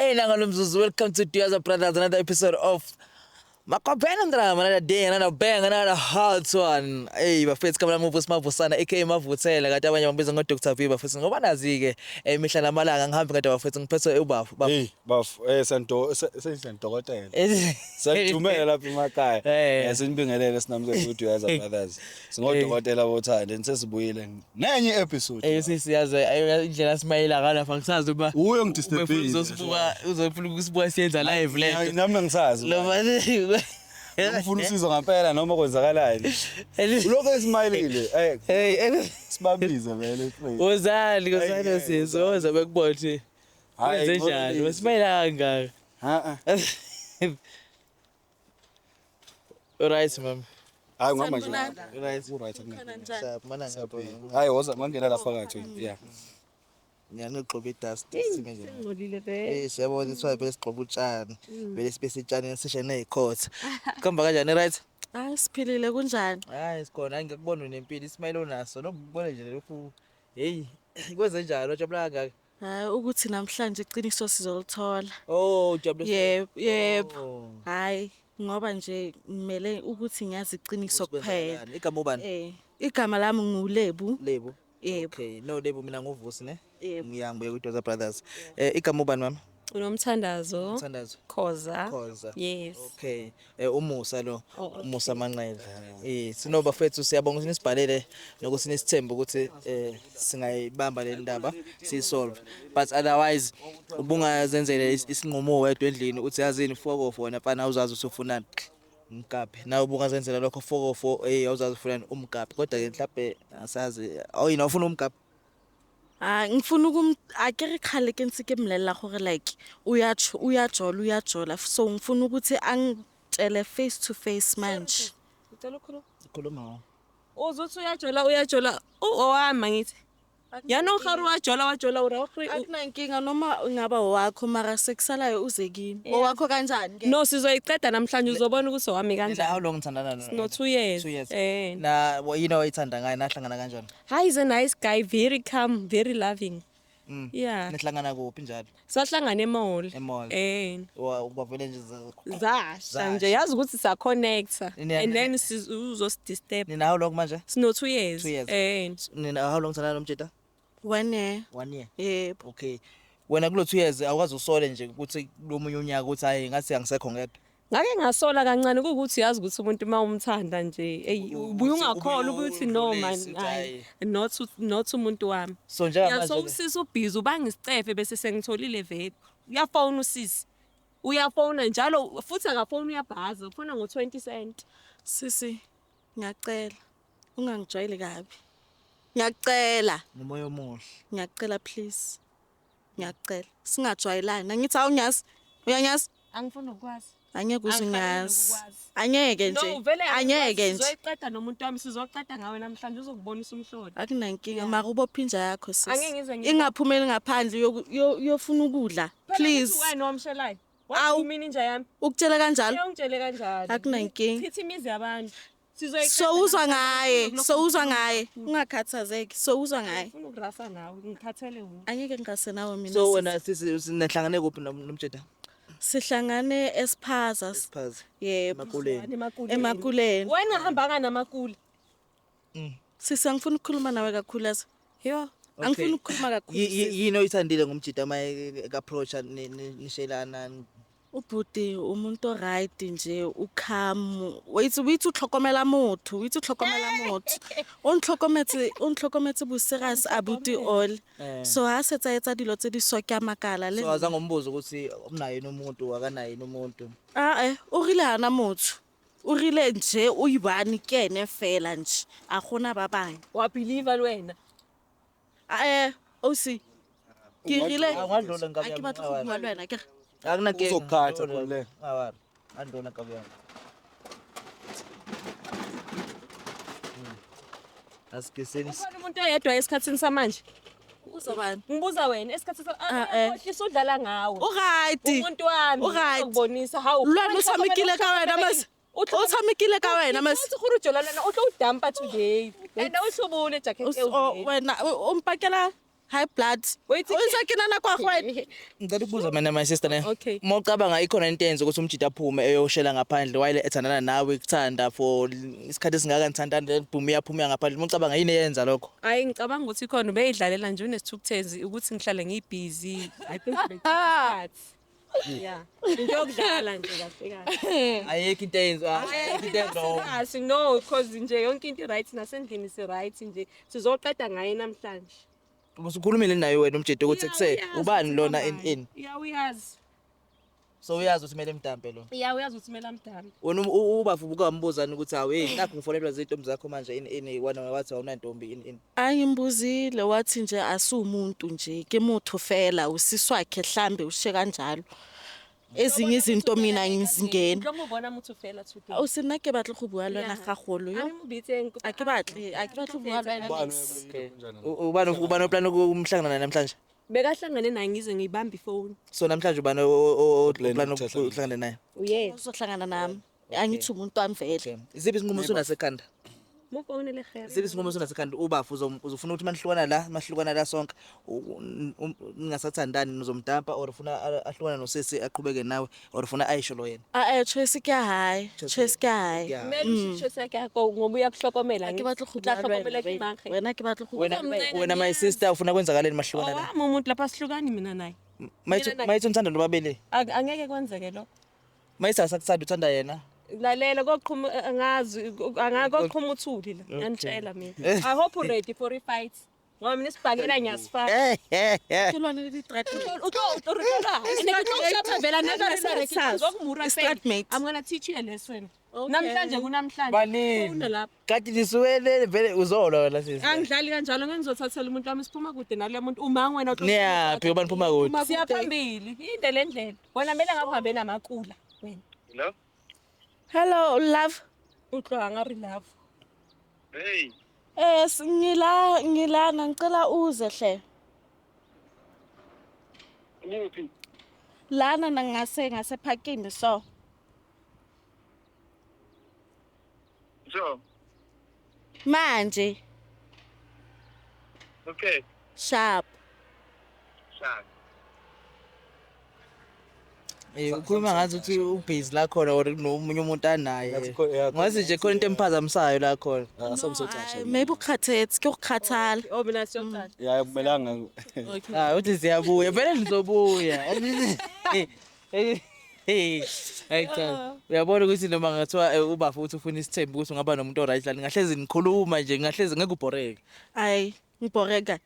Hey, Nangalumzuzu, welcome to Duyaza Brothers, another episode of Makopena Drama, another day, another bang, another hot one. Hey, bafethu kamla muvu simavusana aka Mavuthela kanti abanye bambiza ngo Dr. V bafethu ngoba nazi ke imihla namalanga ngihambi kanti bafethu ngiphethwe ubafu. Bafu. Hey bafo sento sesendokotela. Siyadumela lapha emakhaya. Sinibingelele sinamukele ku Duyaza Brothers. Singodokotela bothando sesibuyile nenye episode. Sisiyazi indlela simayela ngala lapha ngisazi uba Uyo ngidisturbile. Uzosibuka uzofuna ukusibuka siyenza live le. Nami angisazi. Lo Ufuna usizo ngempela noma kwenzakalani. Ulokhu esimayilile. Hey, Sibabize vele. Wozani, wozani sisi, woza bekubone. Hayi, Wenze njani? Wesimayela kangaka. Ha ha. Right ma'am. Hayi ngihamba nje. Right. Uright akunankinga. Sharp mana ngapha. Hayi woza mangena lapha phakathi. Yeah. Ngiyanigxoba idust sime nje. Ngcolile vele. Siyabona kuthiwa vele sigxoba utshani. Vele sibe setshanini sishe nezikhotha. Kuhamba kanjani right? Hayi siphilile kunjani? Hayi sikhona ngiyakubona unempilo ismile onaso nokubona nje lokhu. Hey, kwenze njalo ujabula kangaka. Hayi ukuthi namhlanje iqiniso sizolithola. Oh, ujabule. Yebo, yebo. Oh. Hayi ngoba nje ngimele ukuthi ngiyazi iqiniso kuphela. Kwenzakalani? Igama ubani? Igama lami nguLebu. Lebo. Yebo. Okay, no Lebo mina nguVusi ne? Yebo. Ngiyangibuye kwi-Doza Brothers. Igama ubani mama? Unomthandazo. Umthandazo. Khoza. Khoza. Yes. Okay. Umusa lo. Oh, okay. Umusa Manqele. Sinoba fethu siyabonga ukuthi nisibhalele nokuthi nisithembe ukuthi singayibamba le ndaba siyisolve. But otherwise ubungazenzele isinqumo wedwa endlini uthi yazini fokofo wena mfana awuzazi ukuthi ufunani. Umgaphi. Nawe ubungazenzela lokho fokofo awuzazi ufunani umgaphi. Kodwa ke mhlawumbe asazi awuyini awufuna umgaphi. Ah ngifuna ukum akere khale ke ntse ke mmolelela gore like uyajola uyajola so ngifuna ukuthi angitshele face to face manje. Ngicela ukukhuluma. Khuluma ngo. Uzuthi uyajola uyajola owami ngithi. Yana ungihari wajola wajola ura uri. Akunankinga noma ungaba owakho mara sekusalayo uze kimi. Owakho kanjani ke? No sizoyiqeda namhlanje uzobona ukuthi owami Nina kanjani. how long nithandana no? No 2 years. 2 years. Eh. Na yini oyithanda ngaye nahlangana kanjani? Hi is a nice guy, very calm, very loving. Yeah. Nihlangana kuphi njalo? Sahlangana emall. Emall. Wavele nje Zasha nje yazi ukuthi sa connecta and then uzosidisturb. Nina how long manje? Sino 2 years. 2 years. Nina how long thandana nomjita? 1 year. 1 year. Yebo. Okay. Wena kulo 2 years awukwazi usole nje ukuthi lomunye unyaka ukuthi hayi ngathi angisekho ngedwa. Ngake ngasola kancane ukuthi yazi ukuthi umuntu uma umthanda nje ey ubuye ungakholwa ukuthi no man hayi not umuntu wami. So njengamanje so usisi ubhizi ubangisicefe bese sengitholile vele. Uyafona usisi. Uyafona njalo futhi akafona uyabhaza ufona ngo20 cent. Sisi ngiyacela ungangijwayeli kabi. Ngiyacela. Ngomoya omuhle. Ngiyacela please. Ngiyacela singajwayelani. Angithi awunyazi. Uyanyazi? Angifuni ukwazi. Angeke uzingazi. Angeke nje. Angeke nje. Sizoyiqeda nomuntu wami sizoqeda ngawe namhlanje uzokubonisa umhlolo. Akunankinga mara ubopha inja yakho sisi. Angeke ngize Ingaphumeli ngaphandle uyofuna ukudla. Please. Wena wamshelayo. Wathumini inja yami. Ukutshela kanjalo? Uyongitshele kanjalo. Akunankinga. Chitha imizi yabantu. Sizoyiqeda. Sowuzwa ngaye, sowuzwa ngaye. Ungakhathazeki, sowuzwa ngaye. Ngifuna ukurasa nawe, ngikhathele wuwe. Angeke ngirase nawe mina. So wena sisi nihlangane kuphi nomjita? Sihlangane eSphaza. Esphaza. Yebo. Emakuleni. Emakuleni. Wena hamba kanamakule. Sisi angifuni ukukhuluma nawe kakhulu yazi. Yo. Angifuni ukukhuluma kakhulu. Yini oyithandile ngomjita maye approacha nishelana? Ubhuti umuntu oright nje ucalm. Wait o itse tlhokomela motho, o itse tlhokomela motho. O ntlhokometse bo serious abuti all. So ha setsa etsa dilo tse di so ke a makala le. So azange umbuzo ukuthi unaye nomuntu akanaye nomuntu. O rile hana motho. O rile nje o ibane ke ene fela nje. A gona ba bang. Wa believe wena. Osi. Ke rile. Ungadlula nkabi A ke batla go bua le wena ke re. Akunankinga. Uzokukhatha khona le. Awari. Andlula nkabi yami. Asigeseni. Ukhona umuntu oyedwa esikhathini samanje. Uzobani? Ngibuza wena esikhathini samanje. Udlala ngawe. Uright. Umuntu wami. Uright. Uzokubonisa hawu. Lwana o tshamekile ka wena mas. O tshamekile ka wena mas. Uthi gore ujola lana o tlo o dumpa today. And o hlobole jacket eo. Wena o mpakela. High blood. Wait. O itse ke nana kwa go wena. Ngicela ukubuza mina my sister ne. Okay. Uma ucabanga ikhona into eyenza ukuthi umjita aphume eyoshela ngaphandle while ethandana nawe ekuthanda for isikhathi esingaka nithandana then boom iyaphuma ngaphandle. Uma ucabanga yini eyenza lokho? Hayi, ngicabanga ukuthi khona ubeyidlalela nje, unesithukuthezi ukuthi ngihlale ngibhizi. I think bekisikhathi. Yeah. Into yokudlala nje kahle kahle. Ayikho into eyenza, ayikho into e-wrong. Serious, no, because nje yonke into i-right nasendlini si-right nje. Sizoqeda ngaye namhlanje. Usukhulumile naye wena umjita ukuthi Yeah, kuse uyazi ubani ukuthi lona ubani. in in. Yeah, uyazi. So uyazi ukuthi kumele mdampe lo. Yeah, uyazi ukuthi kumele amdampe. Wena ubafu ubukambuza ukuthi hawu hey nakho ngifonelwa izintombi zakho manje in in wena wathi awunantombi in in. Ayimbuzile wathi nje asumuntu nje ke motho fela usisi wakhe hlambe ushe kanjalo. Ezinye izinto mina ngizingena. Tlo mo bona motho fela today. O se nna ke batle go bua le wena gagolo yo. A re mo bitseng. A ke batle go bua le wena. Okay. Ubani oplan ukumhlangana naye namhlanje? Bekahlangane naye ngize ngiyibambe ifoni. So namhlanje ubani Oplan oplan ukuhlangana. ukuhlangana naye? Uyena. Uzohlangana nami. Angithi umuntu wami vele. Okay. Isiphi isinqumo osunasekhanda? Mo founele gere. Isiphi isinqumo osunasekhanda ubafu uzofuna ukuthi manihlukana la sonke ningasathandani nizomdampa or ufuna ahlukane nosisi aqhubeke nawe or ufuna ayisho lo yena? A choice ke ya hae. Choice ke ya hae. Yeah. Kumele usho sakhe yakho ngoba uyakuhlokomela. A ke batle go Tla bua le hlokomela ke wena. mang ge? Wena ke batle go Wena bua le wena. wena my sister ufuna kwenzakaleni mahlukana la? Owami umuntu lapha sihlukani mina naye. Mayithi Mina naye- mayithi uthanda nobabili. Angeke kwenzeke lokho. Mayithi asakuthanda uthanda yena. Lalela koqhuma angazi angakoqhuma uthuli la. Ngiyantshela mina. I hope you ready for a fight. Ngoba mina isibhakela ngiyasifaka. Ke lwane le di-threat. I-strat mate. I'm gonna teach you a lesson. Okay. Namhlanje kunamhlanje. Banini? Fowuna lapha. Kanti nisukele vele uzolwa wena sisi. Angidlali kanjalo ngeke ngizothathela umuntu wami siphuma kude naloya muntu uma wena Niyaphi ngoba niphuma kude? Siya phambili. Inde le ndlela. Wena kumele ngabe uhambe namakula wena. Hello? Hello love. Utloga ngari love. Hey, Ngilana ngicela uze hle. kuphi? Lana nangase ngasephakini so. So, Manje okay. sharp. Sharp. Ukhuluma ngathi uthi ubhizi la khona or kunomunye umuntu anaye. Ngathi yeah, Ngathi nje khona into emphazamisayo la khona. Asamsocasha. Maybe ukhathetse ke ukukhathala. Oh mina siyocasha. Ya kumelanga. Ah, uthi siyabuya vele nizobuya. Hayi cha. Uyabona ukuthi noma ngathiwa ubafu uthi ufuna isithembu ukuthi ungaba nomuntu oright la ningahlezi nikhuluma nje ngingahlezi ngeke ubhoreke. Ay, ngibhoreka.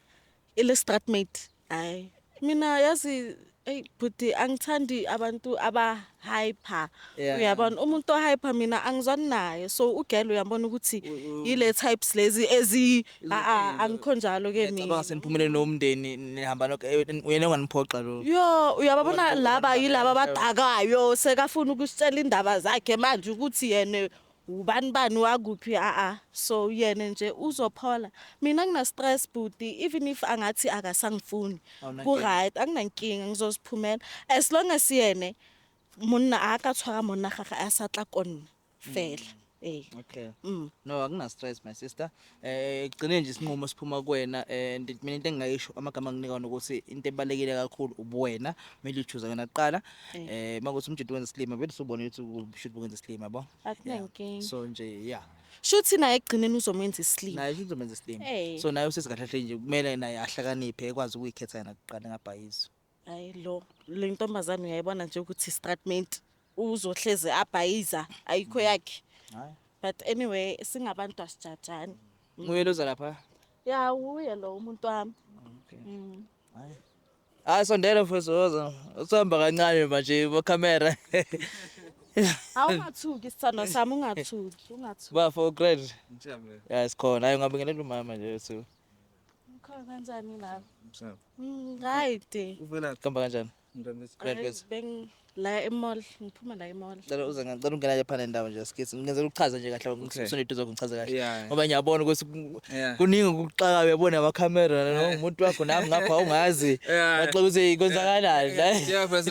Ile strat mate. Ay. Mina yazi ey buti angithandi abantu aba hyper. Uyabona umuntu o hyper mina angizwani naye. So ugirl uyabona ukuthi yile types lezi ezi a angikho njalo ke mina. Cabanga seniphumelele nomndeni nihamba nonke uyena onganiphoxa lo. Yo, uyababona laba yilaba abadakayo sekafuna ukusitshela indaba zakhe manje ukuthi yena ubani bani wakuphi a a so yena nje uzophola. Mina ngina stress buti, even if angathi akasangifuni Awunankinga. ku right, anginankinga, ngizoziphumela as long as yene monna a ka tshwara monna gage a sa tla konna fela eh. Okay. No, akuna stress my sister. Gcine nje isinqumo siphuma kuwena and mina into engingayisho amagama anginika wona ukuthi into ebalekile kakhulu ubuwena, kumele uchoose wena kuqala. Makuthi umjita wenza isilima vele usubona ukuthi should ukwenza isilima yabo. Akunankinga. So nje yeah. Shuthi naye ekugcineni uzomenza isilima. Naye uzomenza isilima. Eh. So naye usisi kahle kahle nje kumele naye ahlakaniphe ekwazi ukuyikhetha yena kuqala ngabhayizo. Hayi lo le ntombazane uyayibona nje ukuthi statement uzohleze abhayiza ayikho yakhe. Hayi. But anyway singabantu asijajani. Nguye loza lapha. Ya uye lo umuntu wami. Okay. Hayi. Hayi sondela mfowethu woza. Usihamba kancane manje bo camera. Awungathuki sithando sami ungathuki ungathuki. Bafo great. Ngijabule. Yeah sikhona. Hayi ungabingelela umama nje wethu. Ngikhona kanjani lapho? Right. Uvela Kuhamba kanjani? mntwana. Great mfethu. Beng La e-mall, ngiphuma la e-mall. Ngicela uze, ngicela ungena nje phana nendawo nje skits. Ngenzela ukuchaza nje kahle ngisonto izokungichaza kahle. Yeah. Ngoba ngiyabona ukuthi Yeah. kuningi ukuxaka, uyabona amakhamera nomuntu wakho nami ngapha ungazi. Yeah. Baxoxa ukuthi kwenzakalani la. Yeah, first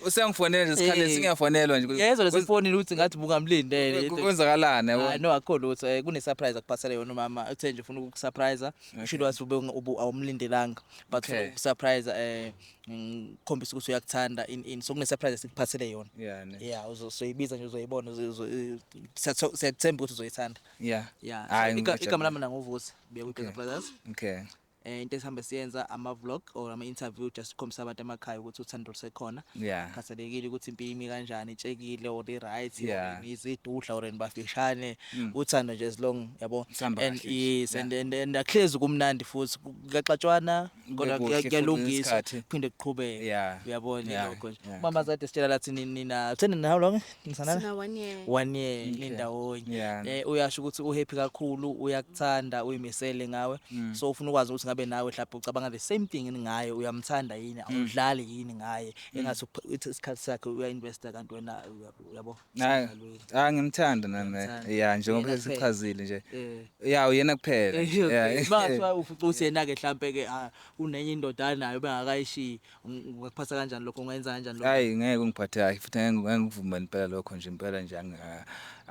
usengifonela nje isikhathi singiyafonelwa nje. Yezwa lesifonini ukuthi ngathi bungamlindele. Kwenzakalani yabo? Ah no, akho lutho, kune surprise akuphathele yona umama. Uthe nje ufuna ukukusurprise. Ushilo wathi ube awumlindelanga but ufuna ukukusurprise, ngikhombisa ukuthi uyakuthanda in so kune surprise esikuphathele yona. Yeah, ne. Yeah, uzoyibiza nje, uzoyibona, siyakuthemba ukuthi uzoyithanda. Yeah. Hayi, So, ngiyajabula. Igama lami nangovusi Buya Brothers. Into esihambe siyenza ama vlog or ama interview, just ukukhombisa abantu emakhaya ukuthi uthando lusekhona. Khathalekile ukuthi impilo imi kanjani, itshekile or i-right or izidudla or nibafishane, uthando nje as long yabo Sihamba and kahle nje. yes, and akuhlezi kumnandi futhi, kuyaxatshwana kodwa Kube kuhle futhi kuyalungiswa ngesikhathi. kuphinde kuqhubeke. Uyabona lokho nje. Mama zade sitshela lathi nina utheni, how long nisanana? Sina 1 year. 1 year nindawonye. Uyasho ukuthi uhappy kakhulu, uyakuthanda, uyimisele ngawe, so ufuna ukwazi ukuthi ngabe nawe mhlawumbe ucabanga the same thing ngaye, uyamthanda yini, awudlali yini ngaye, engathi isikhathi sakhe uya-investa kanti wena uyabo Hayi, usemdlalweni. hayi, ngimthanda nami. Uyamthanda. Yeah, njengoba Uyena kuphela. sichazile nje. Yeah, uyena kuphela. Yeah. Bangathiwa ufica ukuthi yena-ke mhlampe-ke unenye indoda anayo bengakayishiyi, ungakuphatha kanjani lokho, ungayenza kanjani lokho? Hayi, ngeke ungiphathe kahle futhi ngeke ngikuvume impela lokho nje, impela nje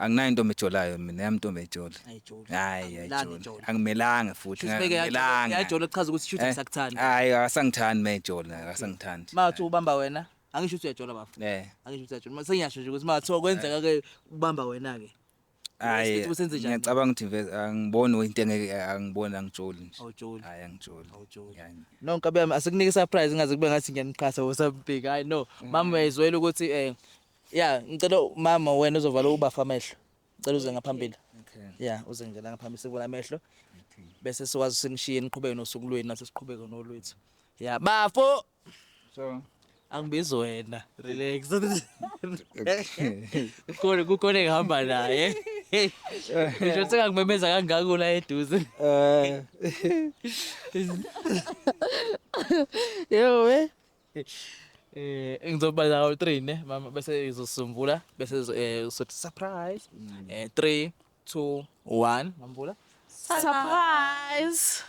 anginayo intombi ejolayo mina, yami intombi ejoli. Ayijoli. Hayi, Akumelanga ayijoli. ijole. Angimelanga futhi, Shuthi beke angimelanga. yajola kuchaza ukuthi shuthi ngisakuthanda. Hayi, akasangithandi mayijola, akasangithandi. Mathi ubamba wena, angisho ukuthi uyajola bafo. Angisho ukuthi uyajola. Mase ngiyasho nje ukuthi mathiwa kwenzeka ke ubamba wena ke. Hayi, Expect ukuthi senze njani? ngiyacabanga ukuthi angiboni into engeke, angiboni, angijoli nje. Awujoli. Hayi, angijoli. Awujoli. Yeah. No, nkabi yami, asikunike surprise, ingaze kube ngathi ngiyaniqhatha or something. Hayi no, mama uyayizwela ukuthi yeah, ngicela mama wena uzovala ubafa amehlo. Ngicela uze ngaphambili. Okay. Yeah, uze nje la ngaphambili sikuvula amehlo. Bese sikwazi sinishiye niqhubeke nosuku lwenu, nathi siqhubeke nolwethu. Yeah, bafo. So Angibizi wena. Relax. Kukhona engihamba naye. Ngisho sengangimemeza kangaka la eduze. Yebo we. Ngizobala ngawo 3 ne mama, bese izosumbula, bese uzothi surprise. 3 2 1 ngambula. Surprise.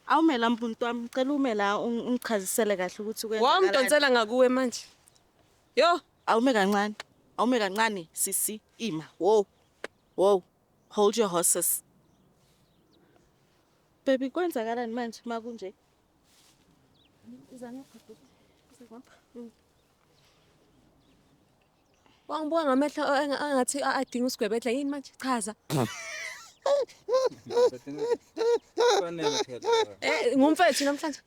Awumela muntu wami, ngicela umela ungichazisele kahle ukuthi kwenzakalani. Wamdonsela ngakuwe manje. Yo, Awume kancane. Awume kancane sisi, ima. Wo. Wo. Hold your horses. Baby, kwenzakalani manje makunje? Iza ngapha bhuti. Iza ngapha. Wangibuka ngamehlo angathi adinga usigwebedla yini manje? Chaza. Fanele phela. Ngumfethu namhlanje.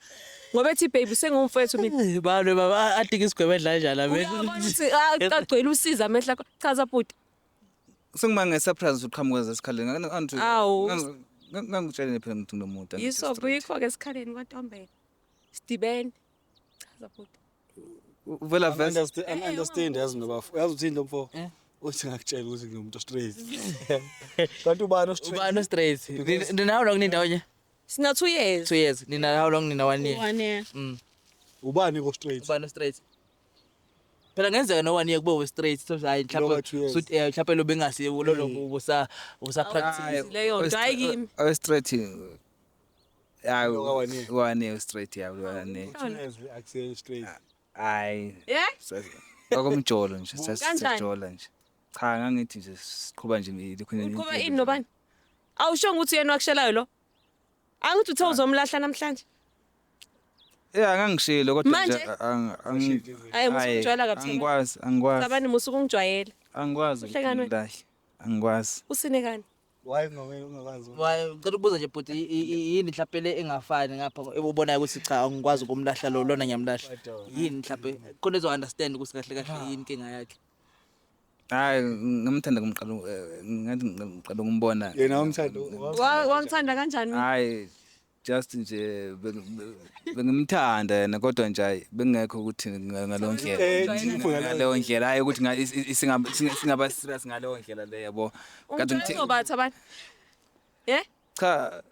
Ngoba ethi baby sengumfethu mina. Balo baba adinga isigwebedla kanjani amehlo? Uyabona ukuthi agcwele usiza amehlo akho. Chaza bhuti. Sengima nge-surprise uqhamuka esikhaleni. Awu. Ngangikutshela phela ngithi nginomuntu. Yiso buyikho ke esikhaleni kwantombela. Sidibene. Chaza bhuti. Uvela vese. Understand, yazi nobafo. Uyazi uthini lo mfo? Uthi ngakutshela ukuthi nginomuntu straight. Kanti ubani o-straight? Ubani o-straight? Nina how long nindawonye? Sina 2 years. 2 years. Nina how long nina 1 year? 1 year. Ubani ko straight? Ubani o-straight? Phela ngenzeka no 1 year kube we straight, so hayi Lo ka 2 years. mhlawumbe mhlawumbe lo bengasiye lo lo ubusa practice. Leyo nto hayi kimi. Owe straight. Ya, Lo ka 1 year. 1 year straight, ya, 1 year. 2 years akusiye straight. Hayi. Yeah? Kwakumjolo nje, Kanjani? sasijola nje. Cha, ngangithi nje siqhuba nje likhona. Uqhuba ini nobani? Awusho ukuthi yena wakushelayo lo. Angithi uthe uzomlahla namhlanje. Yeah, ngangishilo kodwa nje Manje? Hayi, musu ukujwayela kabi. Angikwazi, angikwazi. Sabani musu ukungijwayela. Angikwazi Uhlekani wena? ukumlahla. Angikwazi. Usinekani? Why ungakwazi? Why, ngicela ukubuza nje bhuti, yini mhlawumbe le engafani ngapha ubonayo ukuthi cha angikwazi ukumlahla lo, lona ngiyamlahla. Yini mhlawumbe khona ezo understand ukuthi kahle kahle yini inkinga yakhe? Hayi, ngimthanda kumqala, ngathi ngiqala ukumbona. Yena umthando. Wangithanda kanjani mina? Hayi, just nje bengimthanda yena kodwa nje hayi bengekho ukuthi ngaleyo ndlela. Ngaleyo ndlela hayi ukuthi singaba serious ngaleyo ndlela le yabo. Kanti Ungijwayele uzobatha abantu. Yeah? Cha,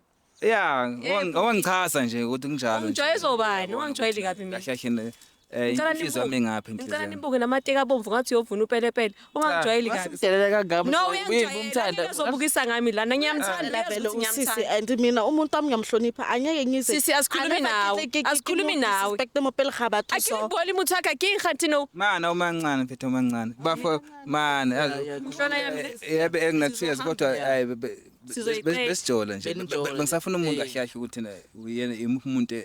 yeah, wangichaza nje ukuthi kunjalo nje. Ungijwayele uzobani? Ungangijwayeli kabi mina. Kahle kahle Ngicela Inhliziyo yami nibuke. ingaphi Ngicela inhliziyo yami? nibuke namateki abomvu ngathi uyovuna upelepele. Ungangijwayeli kabi. Sidelela kangaka. No, Uyimbi uyangijwayela. umthanda. Uzobukisa ngami lana ngiyamthanda La uyazi vele ukuthi usisi ngiyamthanda. and mina umuntu wami ngiyamhlonipha angeke ngize Sisi, asikhulumi nawe. Asikhulumi nawe. Respect mo pele ga batho so. Akiliboli motho wa ka ke eng kganthe no? Mana umancane mfethu umancane. Bafo mana. Mhlola yami. Yebe engina 2 years kodwa hayi Sizoyiqeda. besijola nje. Benijola. Bengisafuna umuntu Eh. kahle kahle ukuthi uyena imuphi umuntu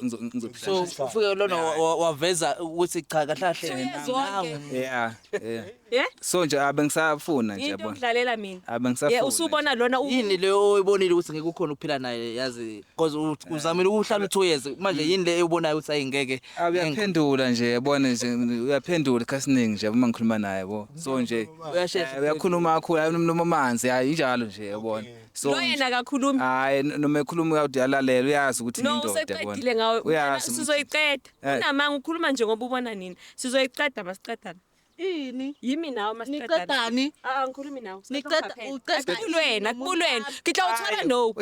So ngizophila. ufike lona waveza ukuthi cha kahle kahle. Two years wonke. Yeah, yeah. Yeah? So nje abengisafuna nje Into yabona. yokudlalela mina. Abengisafuna. Yeah, usubona lona Yini leyo oyibonile ukuthi ngeke ukhona ukuphila naye yazi because uzamile ukuhlala 2 years manje yini le oyibonayo ukuthi ayingeke. Uyaphendula nje yabona nje uyaphendula isikhathi nje uma ngikhuluma naye yabo. So nje Uyashesha uyakhuluma kakhulu hayi noma amanzi hayi injalo nje yabona. So lo yena akakhulumi. hayi noma ekhuluma uyawuthi uyalalela uyazi ukuthi No, indoda useqedile ngawe. Uyazi. Sizoyiqeda. Unamanga ukhuluma nje ngoba ubona nini. Sizoyiqeda masiqedana. Ini? Yimi nawe masiqedana. Niqedani? Ah, ngikhulumi nawe. Niqeda uqeda Akulwena, akulwena. Ngitla uthola no.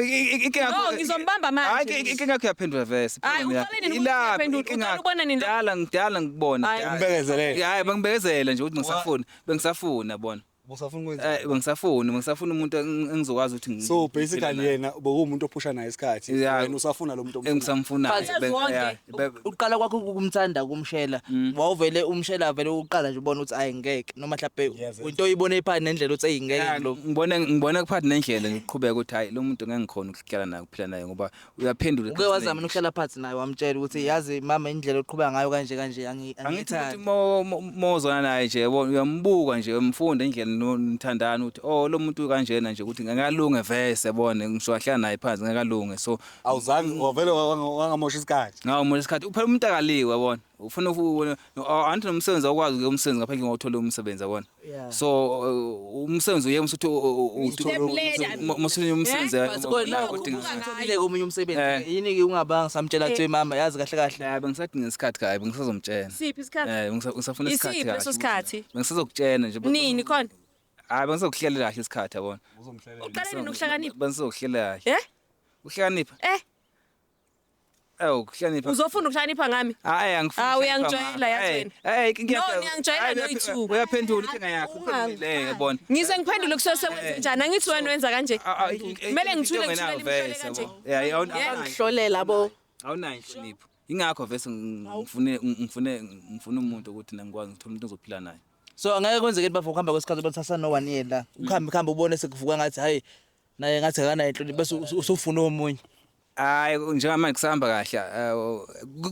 No, ngizombamba manje. Hayi inkinga yakho uyaphendula vese. Hayi, uqale nini ukuthi uyaphendula? Uqala ubona nini lo? Dala ngidala ngikubona. Hayi. Umbekezelele. Hayi bengibekezela nje ukuthi ngisafuna, bengisafuna yabona. Usafuna ukwenza. Bengisafuna umuntu engizokwazi ukuthi So basically yena bekuwumuntu ophusha naye isikhathi. Yeah. Wena usafuna lo muntu omfunayo. engisamfunayo. But- Wonke. Uqala kwakho ukumthanda kumshela wawuvele umshela vele uqala nje ubona ukuthi ayi ngeke noma mhlawumbe Yes, into oyibone iphani nendlela ukuthi ayi ngeke lo. Ngibone kuphathi nendlela ngiqhubeka ukuthi hayi lo muntu ngeke ngikhona ukuhlala naye ukuphila naye ngoba uyaphendula. Uke wazama ukuhlala phansi naye wamtshela ukuthi yazi mama indlela oqhubeka ngayo kanje kanje Angithi ukuthi angithandi. mozwana naye nje yabo uyambuka nje uyamfunda indlela nithandana ukuthi oh lo muntu kanjena nje ukuthi ngekalunge vese yabona ngisho ahlala naye phansi ngekalunge so Awuzange wavele wangamosha isikhathi. ngawo umuntu isikhathi uphela umuntu akaliwe yabona ufuna anti nomsebenzi awukwazi ukuya umsebenzi ngaphandle ngokuthola umsebenzi yabona Yeah. so umsebenzi uye usuthi umsebenzi umsebenzi Utholile komunye umsebenzi Eh. yini ke ungabanga samtshela kuthi mama yazi kahle kahle. Eh bengisadinga isikhathi kabi bengisazomtshela. Siphi isikhathi? Ngisafuna isikhathi Isiphi leso sikhathi? Bengisazokutshela nje. Nini khona? Hayi bengizokuhlelela kahle isikhathi yabona. Uqale nini ukuhlakanipha? Bengizokuhlelela kahle. Eh? Uhlakanipha? Eh, Ukuhlakanipha. uzofunda ukuhlakanipha ngami? Hayi angifuni. Ah, uyangijwayela yazi wena. Eh No, ngiyangijwayela noyi-two. Uyaphendula inkinga yakho uphendule yabona. Ngize ngiphendule kusose wenze njani? Angithi wena wenza kanje. Kumele ngithule ngithule imhlole kanje. Yeah, Ngihlolela bo. awunayo inhlonipho. Ingakho vese ngifune umuntu ukuthi nangikwazi ngithola umuntu ozophila naye. So angeke kwenzeke bafo ukuhamba kwesikhathi bathatha no 1 year la. Ukuhambe kuhambe ubone sekuvuka ngathi hayi naye ngathi akanayo inhlonipho bese usufuna omunye. Hayi njengamanje kusahamba kahle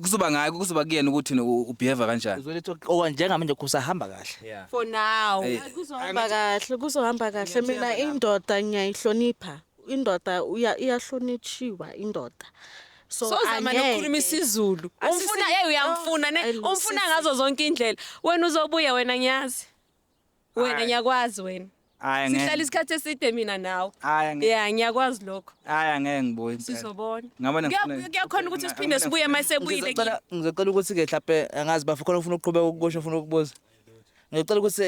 kuzoba ngayo kuzoba kuyena ukuthi ubehave kanjani. Uzoletha owa njengamanje kusahamba kahle. Yeah. For now. Kuzohamba kahle, kuzohamba kahle. Mina indoda ngiyayihlonipha. Indoda iyahlonitshiwa indoda. So Sozama nokukhuluma isiZulu. Asisi- Umfuna hey uyamfuna ne? Oh, ayi, Umfuna sisi. ngazo zonke indlela. Wena uzobuya wena ngiyazi. Wena Hayi. ngiyakwazi wena. Hayi Sihlala ngeke. isikhathi eside mina nawe. Hayi ngeke. Yeah, ngiyakwazi lokho. Hayi angeke ngibuye. impela. Sizobona. Ngabona ngifuna- Kuyakhona ukuthi siphinde sibuye masebuyile. Ngizocela ukuthi ke mhlawumbe angazi bafo khona ufuna ukuqhubeka ukusho ufuna ukubuza. Ngicela ukuthi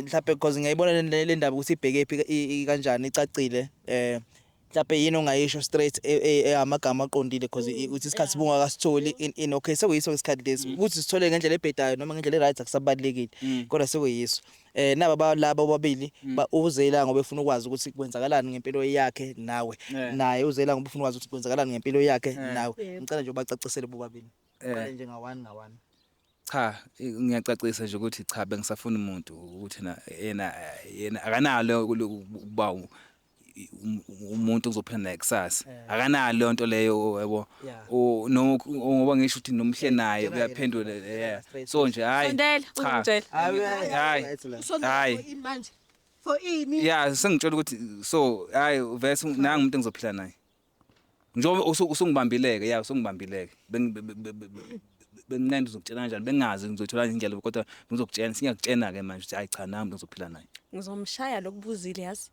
mhlawumbe because ngiyayibona le ndaba ukuthi ibheke phi kanjani icacile mhlawumbe yini ongayisho straight amagama aqondile because uthi isikhathi sibungakasitholi in okay sekuyiso isikhathi lesi ukuthi sithole ngendlela ebhedayo noma ngendlela eright akusabalekile kodwa sekuyiso naba laba bobabili uzela ngoba efuna ukwazi ukuthi kwenzakalani ngempilo yakhe nawe naye uzela ngoba ufuna ukwazi ukuthi kwenzakalani ngempilo yakhe nawe. Ngicela nje ubacacisele bobabili. Qale nje nga 1 nga 1. Cha ngiyacacisa nje ukuthi cha bengisafuna umuntu ukuthi yena akanalo ukuba umuntu ozophila naye kusasa. Akanalo leyo nto leyo yabo. No ngoba ngisho ukuthi nomhle naye uyaphendula yeah. So nje hayi. Sondela, uzongitshela. Hayi. Hayi. Manje for ini? Yeah, sengitshela ukuthi so hayi vese nanga umuntu engizophila naye. Njengoba usungibambileke, yeah, usungibambileke. Benginqenda uzokutshela kanjani, bengazi ngizothola indlela kodwa ngizokutshela, singiyakutshena ke manje ukuthi hayi cha nami ngizophila naye. Ngizomshaya lokubuzile yazi.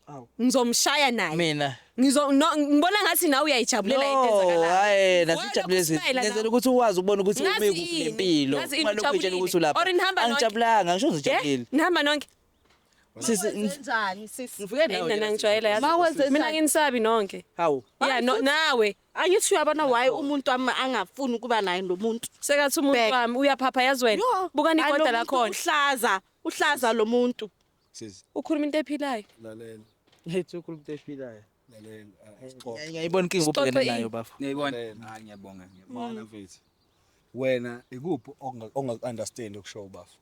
Awu. Ngizomshaya naye. Mina Ngibona ngathi nawe uyayijabulela into enzakalayo. hayi nasijabulezi ngenzela ukuthi ukwazi ukubona ukuthi umi kuphi nempilo. Ngazi ini Ungalokhu uyitshela ujabulile. ukuthi ulapha. Or nihamba nonke. Angijabulanga, ngisho ngijabulile. Nihamba nonke. Sisi Njani sisi? ngifike nawe. Mina ngijwayele yazi. Ma wenze Mina njani? nginisabi nonke. Hawu. Yeah, no nawe. Angithi uyabona why umuntu wami angafuni ukuba naye lo muntu. Sekathi umuntu Bheka. wami uyaphapha yazi wena. Yo, Bukani hayi, lo igoda muntu lakhona. Uhlaza, uhlaza lo muntu. Sisi Ukhuluma into ephilayo. lalela Lethu ukhuluma into ephilayo. lalela sixoxe. Ngiyayibona inkinga Sixoxe obhekene ini? nayo bafo. Ngiyayibona. Lalela. Hayi ngiyabonga. ngiyabonga. Mana mfethu. Wena ikuphi ongaku-understand okushow bafo?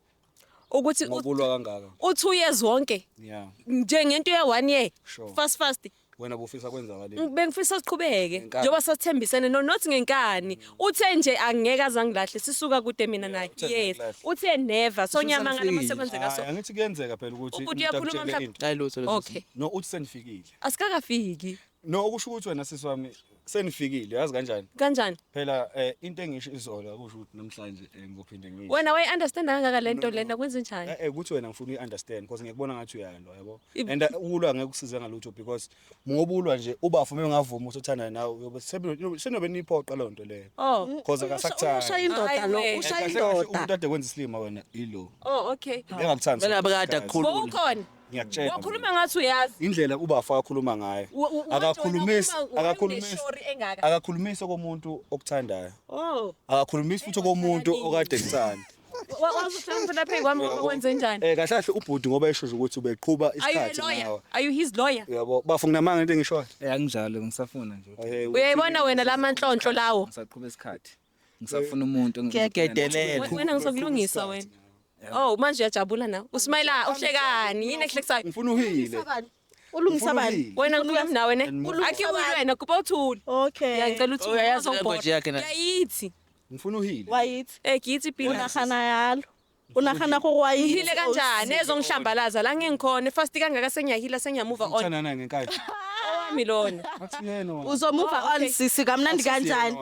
Ukuthi Ngokulwa kangaka. u2 years wonke. Yeah. Njengento ye 1 year. Sure. Fast fast. Wena bufisa kwenzakaleni? Bengifisa siqhubeke Ngenkani. njengoba sasithembisene no not ngenkani uthe nje angeke azangilahle sisuka kude mina naye uthe yes ngeke uthe never so nyamanga Senifikile. noma sekwenzeka so Hayi, angithi kuyenzeka phela ukuthi Ubhuti umuntu uyakhuluma akutshele mhlawumbe. into. Hayi lutho lutho. okay No uthi senifikile. asikakafiki No okusho ukuthi wena sisi wami senifikile yazi kanjani? kanjani Phela into engisho izolo akusho ukuthi namhlanje ngizophinde ngisho. wena wayi understand kangaka lento lena kwenze njani Ukuthi wena ngifuna uyi-understand because ngiyakubona ngathi uyalwa yabo. And ukulwa ngeke kusize ngalutho because ngoba ulwa nje ubafu uma engavuma ukuthi uthandane nawe uyobe senobe niyiphoqa leyo nto leyo. oh Because akasakuthandi. Ushaya indoda lo, Hayi, ushaya Kahle kahle indoda. umuntu ade kwenza isilima wena ilo. oh okay Engakuthandi. Mina bekade akukhuluma. bowukhona Ngiyakutshela. wakhuluma ngathi uyazi Indlela ubafa akhuluma ngayo. Akakhulumisi, akakhulumisi. akakhulumisi engaka Akakhulumisi komuntu okuthandayo. oh Akakhulumisi futhi komuntu okade kuthanda. wazuhlangana lapha kwami wenze njani Kahle kahle ubhuti ngoba esho nje ukuthi ubeqhuba are you a isikhathi lawyer nawe. are you his lawyer Yabo, bafu nginamanga into engishoyo. Anginjalo ngisafuna nje. Uyayibona wena lamanhlonhlo lawo Ngisaqhuba isikhathi. Ngisafuna umuntu Kuyagedelela. wena ngizokulungisa wena oh manje uyajabula nawe usmayila uhlekani yini ekuhlekisayo Ngifuna uhile. Ulungisa bani? wena ngikhuluma nawe ne Ulungisa akhe bani? wena kuba uthule Okay. ngiyacela uthule Uyayazi uzongibhoda. language yakhe na? Ngiyayithi Ngifuna uhile. Wayithi. githi phila Unagana yalo. Unagana gore wa itse. ngihile kanjani ezongihlambalaza la ngengikhona fast kangaka sengiyahila sengiyamuva on Uthanda naye ngenkani. owami lona Athi yena wakho. Uzomuva Oh, on okay. sisi kamnandi kanjani?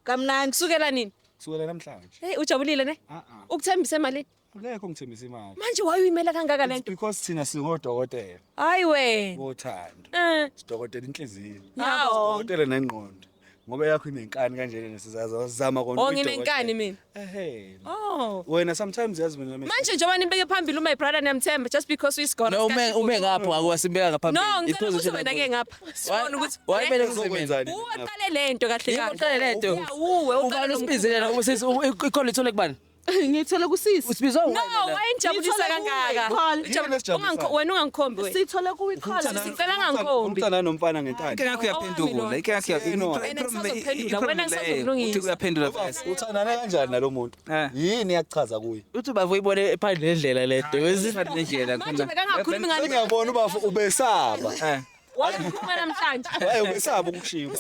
Kamnandi. kusukela nini Kusukela namhlanje. hey ujabulile ne Ah ah. ukuthembisa emalini Akekho ngithembisa imali. manje wayuyimela kangaka lento Because thina singodokotela hayi wena bothando. eh Sidokotela inhliziyo. hawu Sidokotela nengqondo. Ngoba yakho inenkani kanjena nesizazama kona. Oh, nginenkani mina. Ehhe. oh Wena sometimes yazi mina manje njengoba nibeke phambili my brother niyamthemba just because uyisigora No ume ume ngapho ngakuwasimbeka ngaphambili. no ngicela ukuthi I-position wena ke yakho. ngapha sibone ukuthi Why kumele Eh, kuze mina? Uzokwenzani? uwe oqale lento kahle Yebo kahle uqale lento. Yeah, uwe Ubani uqale lo usibizile la usisi ikhona ithole kubani? Ngithole kusisi. Usibizwa No, wayengijabulisa Ngithole kuwe, kangaka. call. Yini esijabulisayo? Wena ungangikhombi wena. Sithole kuwi-call. Sicela ngangikhombi. Umntana nomfana ngenkani. Inkinga yakho uyaphendula, inkinga yakho Wena ngisazophendula, wena ngisazokulungisa. Uthi uyaphendula first. Uthandana kanjani nalo muntu? Eh. Yini yakuchaza kuye? Uthi bafo uyibone phandle nendlela lento. Phakathi nendlela Manje bekangakhulumi ngani? Sengiyabona ubafo ubesaba. Eh. Wayekhuluma namhlanje. Hayi ubesaba ukukushiya.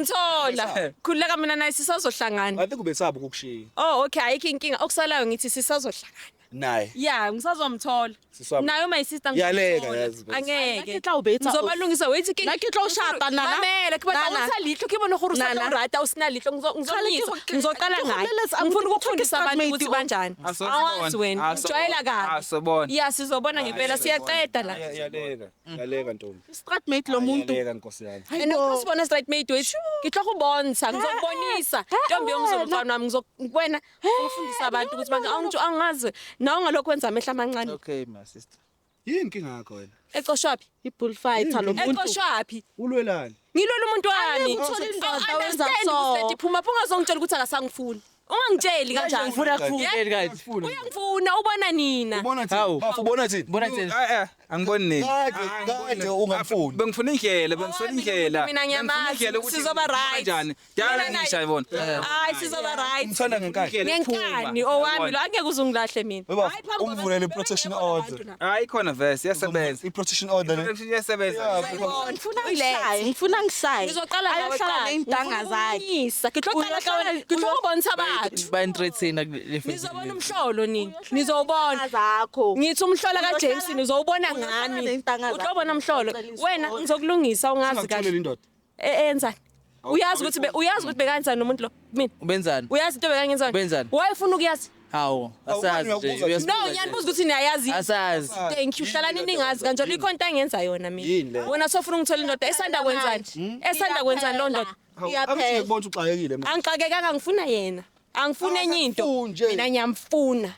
Sisazomthola. Khululeka mina naye sisazohlangana. I think ubesaba ukukushiya. Oh, okay, ayikho inkinga. Okusalayo ngithi sisazohlangana. Naye. Yeah, ngisazomthola. Sisi wami. Nayo my sister Yaleka, ngizomthola. yazi bese. Angeke. Nna ke tla o betsa, Ngizobalungisa wait ke. Nna ke tla o shapa, Nana. Mamela, ke batla Nana. o sa leihlo ke bone gore o sa Nana. tlo rata o sena leihlo Kgale ngizonyisa. Ngizoqala ke go ngaye. leletsa, Ngifuna abuti, ukufundisa ke abantu ukuthi mate o. banjani. Awazi wena. Ujwayela kabi. Asobona. Yeah, sizobona ngempela siyaqeda la. Yaleka. Yaleka ntombi. Strat mate lo muntu. Yaleka nkosi yami. And usibona straight mate wethu ke tlo go bontsha ngizokubonisa ntombi yomzulu mfana wami ngizokwena ngifundisa abantu ukuthi manje awungitsho angazi nawe ngalokho wenza amehlo amancane Okay my sister. Yini inkinga yakho wena? ecoshwaphi I-bullfighter lo muntu. ecoshwaphi Ulwelani? ngilwela umuntu wami Angeke uthole indoda wenza Understand so. ukuthi phuma phuma ungazongitshela ukuthi akasangifuni ungangitsheli kanjani Ngifuna kufuneni kanje. Uyangifuna ubona nina Ubona thini? Hawu. Bafu ubona thini? Bona thina. Eh angiboni nini. Kade ungamfuni. Bengifuna indlela, bengifuna indlela. Mina ngiyamazi, sizoba right. Kanjani? Dala Mina naye- ngisha yibona. Hayi sizoba right. Umthanda ngenkani. Ngenkani owami lo angeke uzungilahle mina. Weba, Hayi, phambi kwabantu, umvulele i-protection bebengekho order. labantu la. Hayi khona verse iyasebenza. I-protection order ne. Protection iyasebenza. Ngifuna ngishaye, ngifuna ngishaye. Ngizoqala ngawe Ayohlala kuqala. ney'ntanga zakhe. Ngifuna Ke tlo qala ka wena, ke tlo go bontsha batho. Bayintrethina kule Nizobona umhlolo nini? Nizobona. Zakho. Ngithi umhlola kaJames nizowubona Uyohlala ngami. ney'ntanga zakho. Utlobona umhlolo. Ucela isikole. Wena ngizokulungisa ungazi Ungakutholi kahle. indoda. Enzani? Uyazi ukuthi uyazi ukuthi bekenzani nomuntu lo? Mina. Ubenzani? Uyazi into bekangenzani? Ubenzani? Wayefuna ukuyazi. Hawu, asazi nje. uyabuza uyasibuza No, nje. ngiyanibuza ukuthi niyayazi. Asazi. Thank you. Hlalani ningazi kanjalo ikhona into angenza yona Yini mina. le? Wena sofuna ungithola indoda esanda kwenzani? Esanda kwenzani lo ndoda? Angithi ngikubona ukuthi uxakekile manje. Angixakekanga ngifuna yena. Angifuni enye into. Akakufuni nje. Mina ngiyamfuna.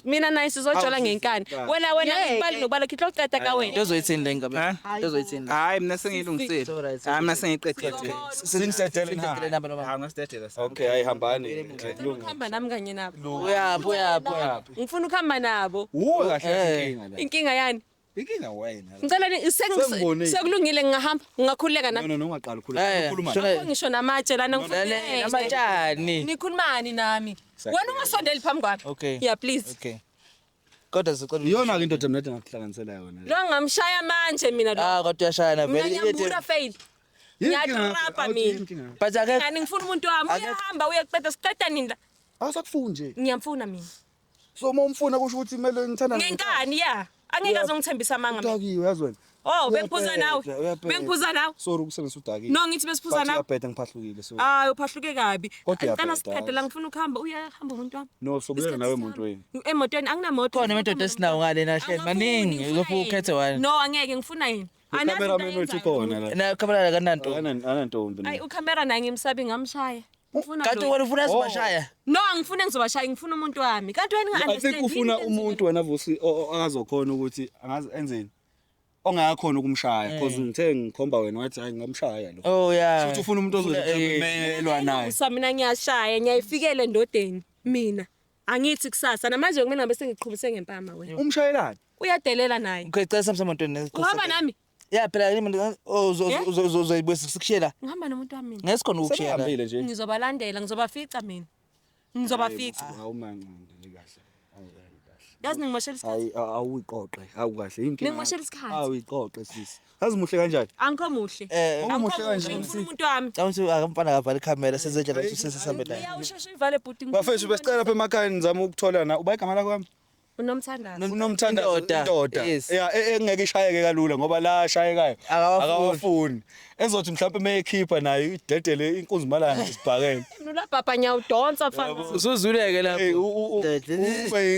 Mina naye sizojola ngenkani. Wena ngibali nobala khihlo qeda ka wena. Into ozoyithini le ngabe? Eh? Into ozoyithini? Hayi mina sengiyilungisile. It's alright. Hayi mina sengiyiqedile. Sinisedele na? Sidedele namba noma. Hayi ngisidedele. Okay, ayihambani. Ukuhamba nami kanye nabo. Uyaphi uyaphi? Ngifuna ukuhamba nabo. Uwe kahle inkinga la. Inkinga yani? Inkinga wena. la. Ngicela ni Sengibonile. sekulungile ngingahamba ngingakhululeka No na. no no ungaqali Eh, ukhuluma. shona- Ngisho namatshe lana ngifuna. Namatshani. Nikhulumani nami? Wena ungasondeli phambi kwami. Okay. Yeah please. Okay. Kodwa sicela Iyona ke indoda mina ngakuhlanganisela yona. Lo ngamshaya manje mina lo. Ah kodwa uyashayana Mina vele. ngiyambura fail. Ngiyatrapa mina. But akekho Ngani ngifuna umuntu wami uyahamba uyaqeda siqeda nini la? Awusakufuni nje. Ngiyamfuna mina. So uma umfuna kusho ukuthi kumele ngithanda Ngenkani ya. Angeke azongithembisa amanga mina. Udakiwe yazi wena. Oh bengiphuza nawe. Uyabheda. Bengiphuza nawe. Sorry ukusebenzisa udakiwe. No ngithi besiphuza But nawe. uyabheda ngiphahlukile so. Hayi uphahluke kabi. Kodwa Ngicela uyabheda, siqede la ngifuna ukuhamba uyahamba umuntu wami. No sobuyela nawe emotweni. Emotweni anginamoto. Khona imoto esinawo ngale nahleli maningi Angifuni, uzofika ngifuna ukhethe yena. one. No angeke ngifuna yena. Anazi into Cameraman wethu ayenzayo. ukhona la. Na camera kananto. Anantombi. Ayi ucamera naye ngimsabi ngamshaya. Ngifuna Kanti lo. wena ufuna sibashaya. No angifuni ngizobashaya ngifuna umuntu wami. Kanti wena I unga think ufuna umuntu wena Vusi akazokhona ukuthi angazi enzeni. Ongakhona ukumshaya because ngithe ngikhomba wena wathi hayi ngamshaya lo. Oh yeah. Futhi ufuna umuntu ozomelwa naye. Usa mina ngiyashaya ngiyayifikela endodeni mina. Angithi kusasa namanje kumele ngabe sengiqhubise ngempama wena. Umshayelani? Uyadelela naye. Okay, cela samse emotweni. Uhamba nami? Yeah phela yini Yeah? uzoyibuyisa sikushiyela. Ngihamba nomuntu wami mina. Ngesikhona ukukushiyela. Sebehambile nje. Ngizobalandela ngizobafica mina. Ngizobafica. Awumanqindi kahle. Awu kahle. Yazi ningimoshela isikhathi. Hayi awuyiqoqe, awukahle inkinga. Ningimoshela isikhathi. Awuyiqoqe sisi. Yazi muhle kanjani? Angikho muhle. Umuhle kanje. Ngifuna umuntu wami. Cela ukuthi akamfana akavale ikhamera sezendlela sesihambe naye. Uya usheshe uyivale bhuti. Bafethu besicela lapha emakhaya nizama ukuthola na uba igama lakho kwami? Unomthandazo. Unomthandazo Indoda. indoda. Yes. Yeah, engeke ishayeke kalula ngoba la ashayekayo Akawafuni. akawafuni. Ezothi mhlawumbe meyekhipha nayo idedele inkunzimalanga isibhakele. Mina ulabhabha ngiyawudonsa mfana. Usuzuleke Hey, lapho.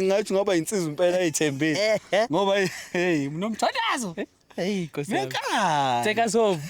ngathi ngoba insizwa impela eyithembile. Ngoba hey, unomthandazo. Hey Nkosi yami. Ngenkani. Take us home.